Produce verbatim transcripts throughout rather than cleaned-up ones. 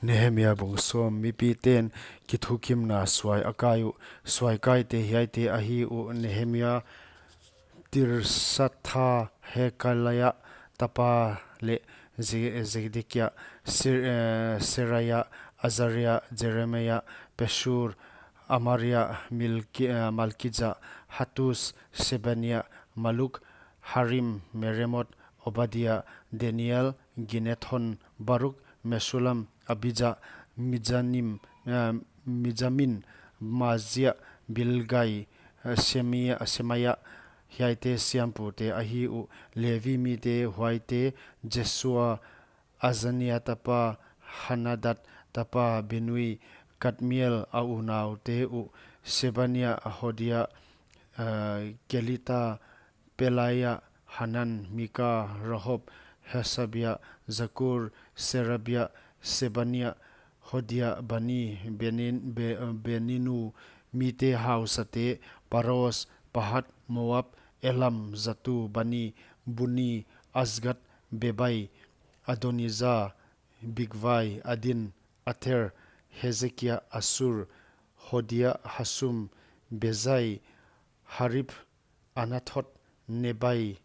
Nehemia bung sawm. Mipiten kithukimna suai a kai uh. Suaikaite hiaite ahi uh: Nehemia, Tirsatha, Hekalia tapa leh Ze-, Zedekia, Ser-, eh, Seraia, Azaria, Jeremia, Pashur, Amaria, Milki-, eh, Malkija, Hatus, Sebania, Maluk, Harim, Meremot, Obadia, Daniel, Ginethon, Baruk, Mesulam, Abija, Mijanim, eh, Mijamin, Mazia, Bilgai, eh, Semia, Semaia, hiaite siampute ahi uh. Levi mite huaite: Jesua, Azania tapa, Hanadad tapa Binui, Kadmiel, a unaute uh: Sebania, Hodia, eh, Kelita, Pelaia, Hanan, Mika, Rehob, Hasabia, Zakur, Serabia, Sebania, Hodia, Bani, Benin, Be-, Beninu, mite hausate: Paros, Pahat, Moab, Elam, Zatu, Bani, Buni, Azgat, Bebai, Adonija, Bigvai, Adin, Ater, Hezekia, Asur, Hodia, Hasum, Bezai, Harib, Anathot, Nebai,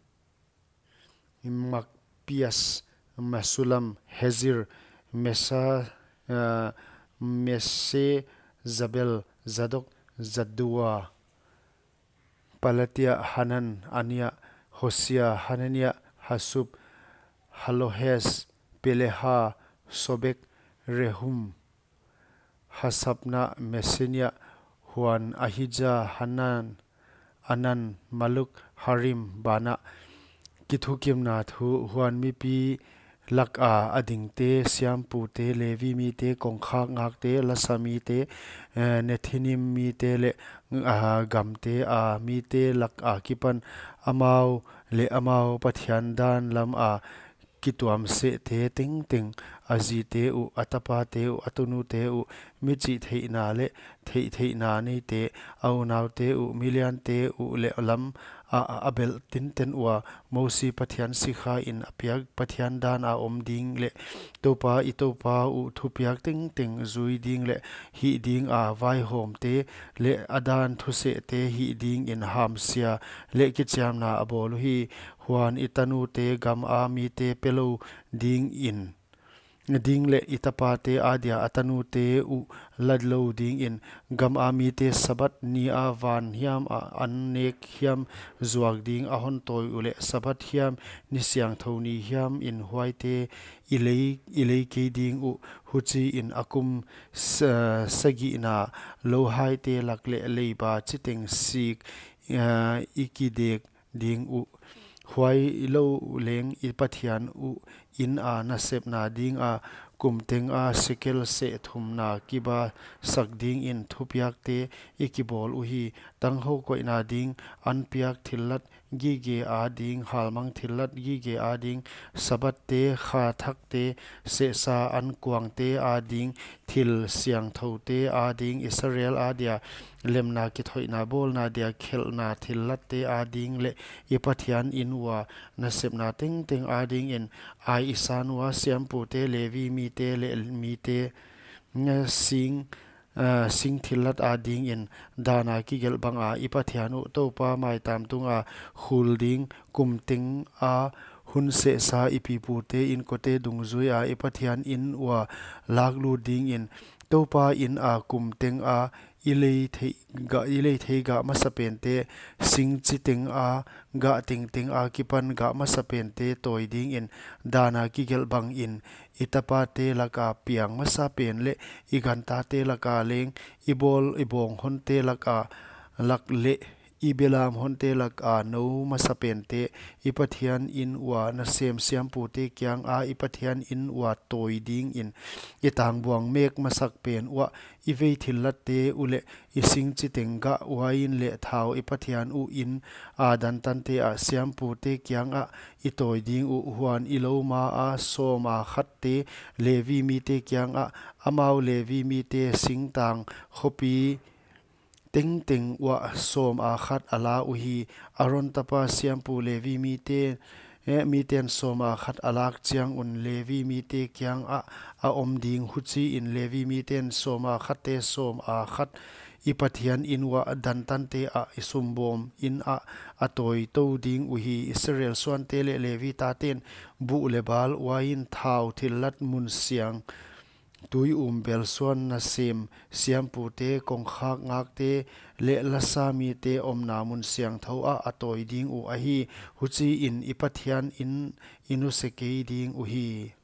Makpias, Mesulam, Hezir, Mesa-, eh, Mesezabel, Zadok, Zadua, Palatia, Hanan, Ania, Hosia, Hanania, Hasub, Halohes, Peleha, Sobek, Rehum, Hasabna, Mesenia, huan Ahija, Hanan, Anan, Maluk, Harim, Bana. Kithukimna thu. Huan mipi laka a dingte, siampute, Levi mite, kongkhak ngakte, lasa mite, eh, Nethinim mite leh, ah, gamte a mite laka kipan amau leh amau pathian dan lama kituamsehte tengteng, a zite uh, a tapate uh, a tanute uh, mi chihtheihna leh theihtheihna neite, a unaute uh, miliante uh leh lama a belh tinten ua, Mosi Pathian sikhain a piak pathian dana om ding leh Toupa i Toupa uh thupiak tengteng zui ding leh hih dinga vaihawmte leh a dan thusehte hih dingin hamsia leh kichiamna a bawl uhi. Huan i tanute gama mite pelou dingin, ding leh i tapate adia a tanute uh lalou dingin, gama mite Sabat nia van hiama an nek hiam zuak ding a hon tawi uleh, Sabat hiam, ni siangthou ni hiamin huaite i lei, i lei kei ding uh. Huchiin a kum sa-, sagihna louhaite lak leh leiba chiteng sik, eh, i kidek ding uh. Huailou leng i Pathian uh ina nasepna dinga kum tenga sekel seh thumna kibasak dingin thupiakte i kibawl uhi. Tanghou koihna ding, an piak thillat gige ading, halmang thillat gige ading, Sabatte, kha thakte, sehsa ankuangte ading, thil siangthoute ading, Israel adia lemna kithoihna bawlna dia khelhna thillatte ading leh i Pathian in ua nasepna tengteng adingin, ai i san ua siampute, Levi mite leh mite, nga sing, ah, sing thillat adingin, dana kigelh banga i Pathian uh Toupa maitam tunga khul ding, kum tenga hun sehsa i pipute inkote dungzuia i Pathian in ua laklut dingin, Toupa ina kum tenga i lei thei gah, i lei thei gah masapente, sing chi tenga gah tengteng akipan gah masapente tawi dingin, dana kigelh bangin, i tapate laka piang masapen leh i gantate laka leng, i bawl i bawng honte laka lak leh i belam honte laka nou masapente, i Pathian in ua nasem siampute kianga i Pathian in ua tawi dingin, i tangbuang mek masakpen uah i vei thillatte uh leh i sing chi teng gah, uain leh thau i Pathian uh ina dantante ah siampute kianga i tawi ding uh. Huan i louma a sawma khatte Levi mite kianga, amau Levi mite singtang khopi tengteng uah sawma khat a la uhi. Aron tapa siampu Levi mite, miten sawma khat a lak chiang un Levi mite kiangah a om ding. Huchiin Levi miten sawma khatte sawma khat i Pathian inn uah, dan tante ah, i sumbawm inn ah a tawi tou ding uhi. Israel suante leh Levi taten buh leh bal, uain thau thillat mun siang, tui um bel suan nasem, siampute, kongkhak ngakte leh lasa mite omna mun siangthou ah a tawi ding uh ahi. Huchiin i Pathian inn i nuse kei ding uhi.